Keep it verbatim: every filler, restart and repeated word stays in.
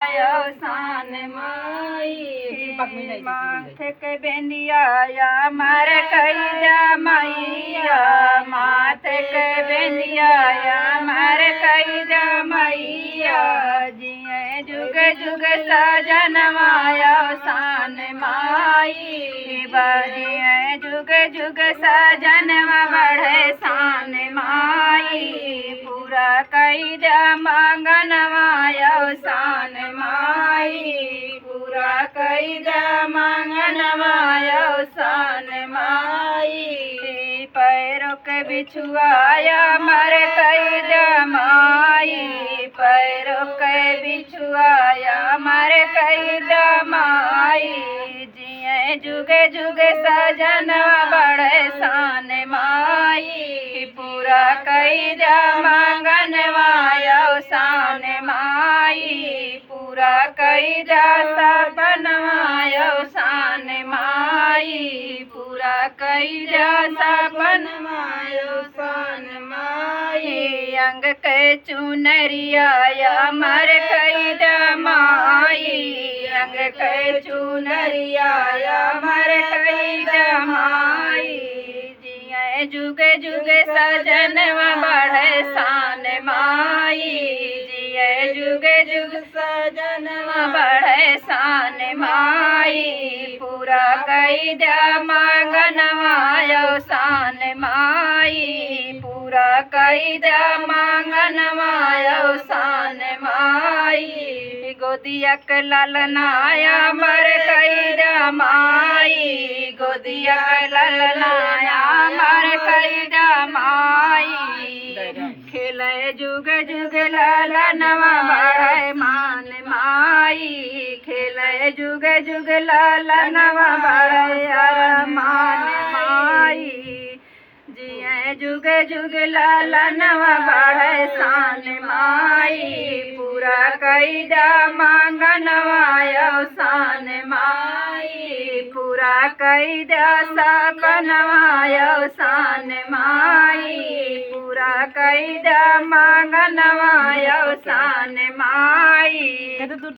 अवसान माई। माथे के बेंदिया या मार कई दा मैया, माथे के बेंदिया या मार कई दा मैया। जिए जुग जुग सजनवा अवसान माई, बा जिए जुग जुग सजनवा बढ़े सान माई। पूरा कई दा मांगनवा अवसान माई, पूरा कई दा मांगनवा अवसान माई। पैरों के बिछुआ या मार कई दा माई, पैरों के बिछुआ या मार कई दा माई। जिए जुग जुग सजनवा बढ़े सान माई, पूरा कई दा मांगनवा अवसान माई। पूरा कई दा सपनवा अवसान माई, पूरा कई दा सपनवा अवसान माई। अंग के चुनरिया या मार कई दा माई, अंग के चुनरिया या मार कई दा माई। जिए जुग जुग सजनवा बढ़े सान माई, जिए जुग जुग सजनवा बढ़े सान माई। पूरा कई दा मांगनवा अवसान माई, पूरा कई दा मांगनवा अवसान माई। गोदिया के ललना या मार कई दा माई, गोदिया के ललना या मार कई दा माई। खेले जुग जुग ललनवा बढ़े मान माई, खेले जुग जुग ललनवा बढ़े मान माई। जिए जुग जुग ललनवा बढ़े सान माई, पूरा कई दा मांगनवा अवसान माई, पूरा कई दा सपनवा अवसान माई, पूरा कई दा मांगनवा अवसान माई।